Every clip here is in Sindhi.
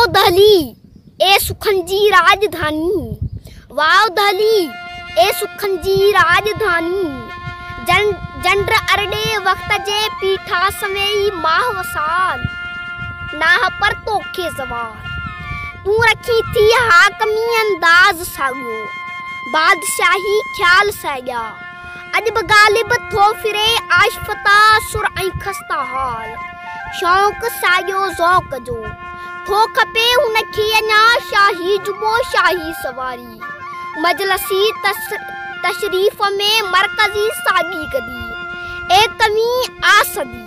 واء دهلي، اي سکن جي راڄڌاني، واء دهلي، اي سکن جي راڄڌاني، جنڊ ارڏي وقت جي پيٺا سوين ماهه وسال، ناهه پر توکي زوال. تون رکين ٿي حاڪمي انداز ساڳيو، بادشاهي خيال ساڳيا. اڄ به غالب ٿو ڦري آشفته سر ۽ خسته حال، شوق ساڳيو ذوق جو. ٿو کپي هن کي اڃا شاهي جبو شاهي سواري، مجلسي تشريف ۾ مرڪزي ساڳي گدي. ايڪويهين آ صدي.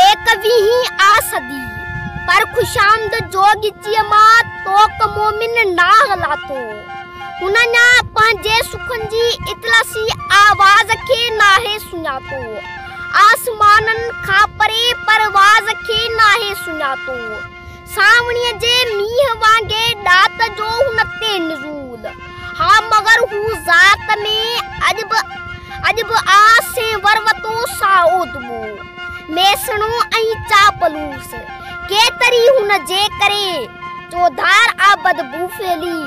ايڪويهين آ صدي، پر خوشامد جو ڳچيء مان طوق مومن ناهه لاٿو. هن اڃا پنهنجي سخن جي اطلسي آواز کي ناهي سڃاتو. آسمانن کان پري پرواز کي ناهي سڃاتو. سانوڻيء جي مينهن وانگي ڏات جو هن تي نزول. ها مگر هو ذات ۾ اڄ به اڄ به آ سين وروتو سائو دٻو، ميسڻو ۽ چاپلوس. ڪيتري هن جي ڪري چوڌار آ بدبو ڦهلي،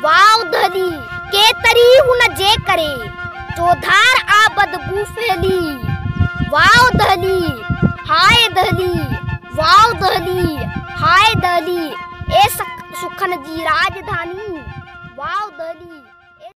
واء دهلي. ڪيتري هن جي ڪري چوڌار آ بدبو ڦهلي، واء دهلي، هاء دهلي، واء دهلي، هاء دهلي، اي سکن جي راڄڌاني، واء دهلي.